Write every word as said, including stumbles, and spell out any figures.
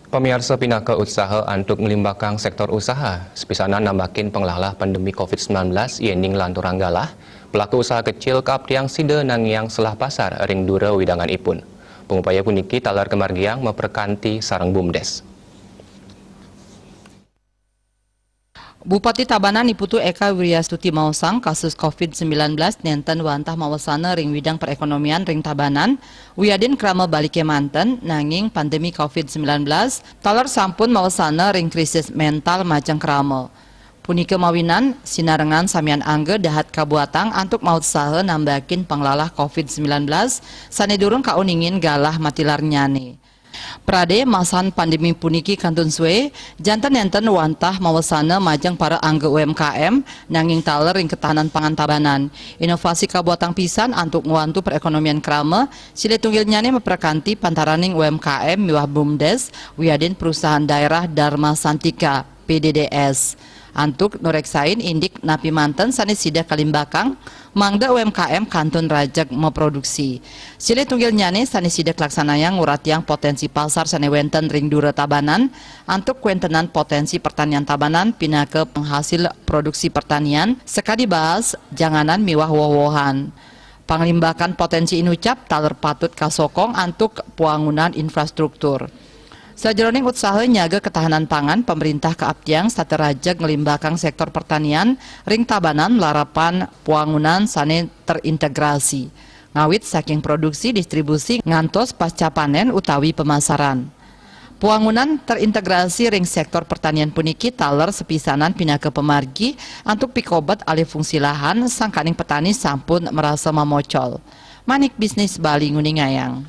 Pamiarsa, pinaka utsaha antuk nglimbakang sektor usaha, sapisanan nambakin panglalah pandemi covid sembilan belas, yéning lanturang galah, pelaku usaha kecil kaaptiang sida nangiang selah pasar ring dura wewidangan ipun. Pangupaya puniki taler kamargiang maprekanti sareng BUMDes. Bupati Tabanan Niputu Eka Wiryastuti maosang, kasus covid sembilan belas nénten wantah mawasana ring widang perekonomian ring Tabanan, wiadin krama baliké manten, nanging pandemi covid sembilan belas taler sampun mawasana ring krisis mental majeng krama. Punika mawinan, sinarengan samian angga dahat kabuatang antuk mautsaha nambakin panglalah covid sembilan belas sané durung kauningin galah matilarnyané. Pradé masan pandemi puniki kantun sué, janten nénten wantah mawasana majeng para angga U M K M, nanging taler ring ketahanan pangan Tabanan. Inovasi kabuatang pisan antuk ngwantu perekonomian krama, silih tunggilnyané maprekanti pantaraning U M K M miwah BUMDes, wiadin Perusahaan Daerah Dharma Santika, P D D S. Antuk nureksain indik napi manten sané sida kalimbakang, mangda U M K M kantun rajeg maproduksi. Silih tunggilnyané sané sida kalaksanayang nguratiang potensi pasar sané wénten ring dura Tabanan, antuk kawéntenan potensi pertanian Tabanan pinaka penghasil produksi pertanian, sakadi baas, janganan miwah woh-wohan. Panglimbakan potensi inucap taler patut kasokong antuk pwangunan infrastruktur. Sajeroning utsaha nyaga ketahanan pangan, pamréntah kaaptiang setata rajeg nglimbakang sektor pertanian ring Tabanan larapan pwangunan sané terintegrasi, ngawit saking produksi, distribusi, ngantos pasca panén utawi pemasaran. Pwangunan terintegrasi ring sektor pertanian puniki taler sapisanan pinaka pamargi antuk pikobet alih fungsi lahan sangkaning petani sampun marasa mamocol. Manik Bisnis Bali nguningayang.